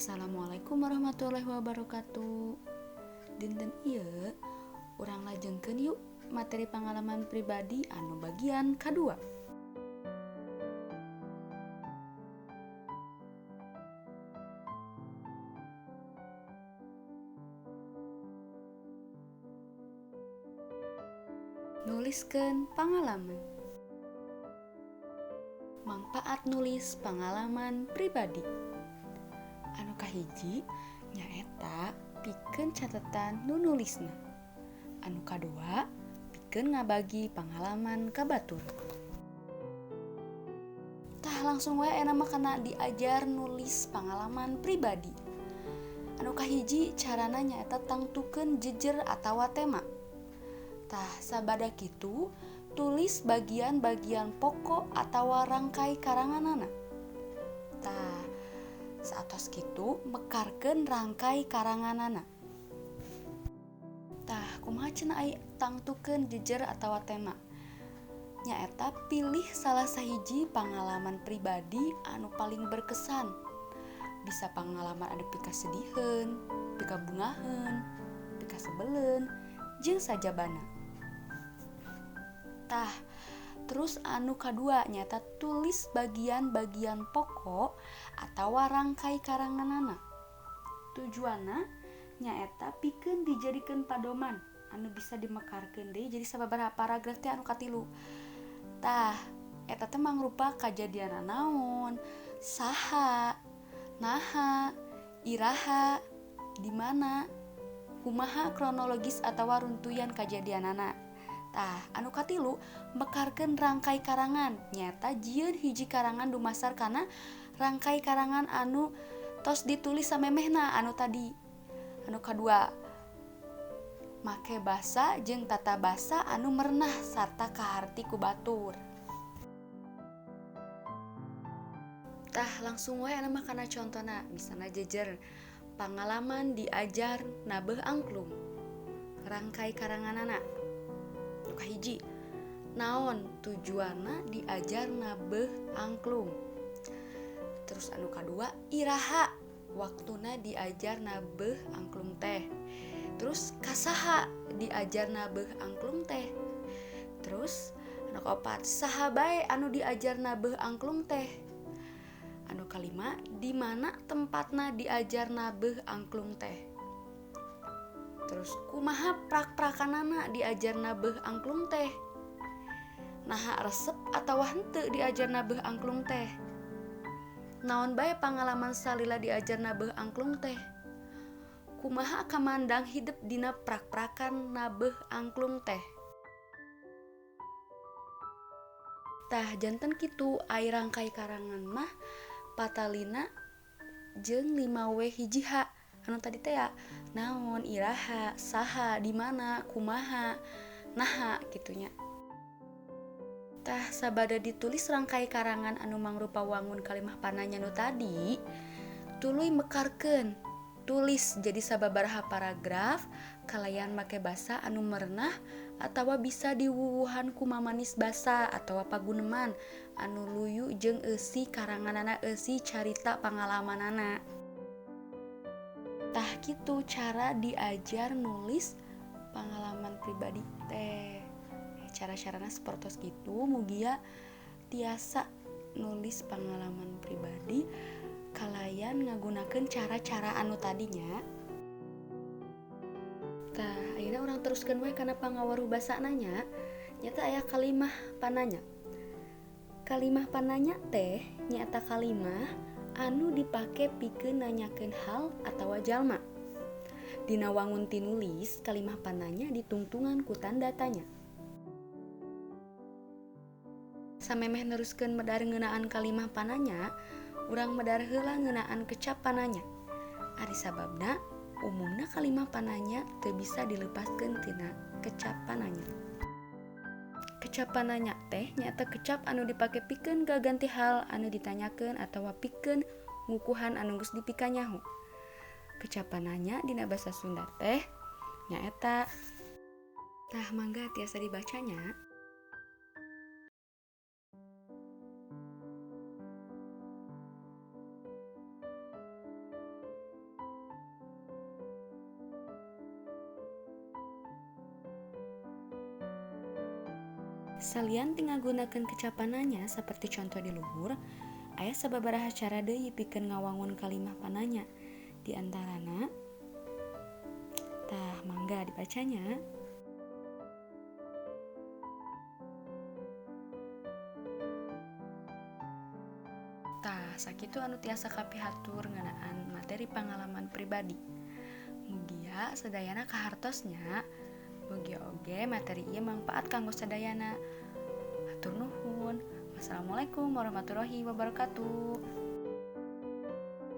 Assalamualaikum warahmatullahi wabarakatuh. Dinten ieu urang lajengkeun yuk materi pengalaman pribadi anu bagian kadua. Nuliskeun pangalaman. Mangpaat nulis pengalaman pribadi. Anu kahiji nyaeta pikeun catatan nu nulisna. Anu kadua pikeun ngabagi pengalaman ka batur. Tah langsung wae aya mah kana diajar nulis pengalaman pribadi. Anu kahiji carana nyaeta tangtukeun jejer atawa tema. Tah sabada kitu tulis bagian-bagian pokok atawa rangkai karanganana. Tah saatos kitu mekarkeun rangkai karanganana. Tah kumaha cenah ai tangtukeun jejer atawa tema? Nyaeta pilih salah sahiji pangalaman pribadi anu paling berkesan. Bisa pangalaman anu pikasediheun, pikabungaheun, pikasebeleun, jeung sajabana. Tah, terus anu kadua nyata tulis bagian-bagian pokok atawa rangkai karanganana. Tujuanna nyaeta pikeun dijadikeun padoman anu bisa dimekarkeun deui jadi sababaraha paragraf teh anu katilu. Tah, eta teh mangrupa kajadian naon, saha, naha, iraha, di mana, kumaha kronologis atawa runtuyan kajadianana. Tah, anu katilu mekarkeun rangkai karangan nyata jieun hiji karangan dumasar kana rangkai karangan anu tos ditulis samemehna anu tadi. Anu kadua make basa jeung tata basa anu merenah sarta kaharti ku batur. Tah langsung wae anu mah kana contona, misalna jejer pangalaman diajar nabeuh angklung. Rangkai karanganana. Kahiji, naon tujuanna diajar nabeuh angklung. Terus anu kadua, iraha waktuna diajar nabeuh angklung teh. Terus kasaha diajar nabeuh angklung teh. Terus anu kaopat, saha bae anu diajar nabeuh angklung teh. Anu kalima, di mana tempatna diajar nabeuh angklung teh. Terus kumaha prak-prakanana diajar nabeuh angklung teh. Naha resep atawa henteu diajar nabeuh angklung teh. Naon bae pangalaman salila diajar nabeuh angklung teh. Kumaha kamandang hidep dina prak-prakan nabeuh angklung teh. Tah janten kitu ai rangkai karangan mah patalina jeung 5W hiji H. Anu tadi teh ya, naon, iraha, saha, di mana, kumaha, naha gitunya. Tah sabada ditulis rangkai karangan anu mangrupa wangun kalimah pananya nu tadi, tuluy mekarkeun, tulis jadi sababaraha paragraf kalayan make basa anu merenah atawa bisa diwuwuhan ku mamanis basa atawa paguneman anu luyu jeung eusi karanganana eusi carita pangalamanana. Tah kitu cara diajar nulis pengalaman pribadi teh. Cara-carana sapertos kitu mugia tiasa nulis pengalaman pribadi kalayan ngagunakeun cara-cara anu tadinya. Tah ayeuna urang teruskeun we kana pangawaruh basana nya. Nyata aya kalimah pananya. Kalimah pananya teh nyaeta kalimah anu dipake pikeun nanyakeun hal atawa jalma. Dina wangun tinulis kalimah pananya ditungtungan ku tanda tanya. Samemeh neruskeun medar ngeunaan kalimah pananya, urang medar heula ngeunaan kecap pananya. Ari sababna, umumna kalimah pananya teu bisa dilepaskeun tina kecap pananya. Kecap pananya teh nyaeta kecap anu dipake pikeun gaganti hal anu ditanyakeun atawa pikeun ngukuhan anu geus dipikanyaho. Kecap pananya dina basa Sunda teh nyaeta. Tah mangga tiasa dibacanya. Salian ti ngagunakeun kecap pananya saperti conto di luhur, aya sababaraha cara deui pikeun ngawangun kalimah pananya. Di antarana, tah mangga dibacanya. Tah, sakitu anu tiasa kapihatur ngeunaan materi pangalaman pribadi. Mugia sadayana kahartos nya. Mugia oge materi ieu mangpaat kanggo sadayana. Hatur nuhun. Wassalamualaikum warahmatullahi wabarakatuh.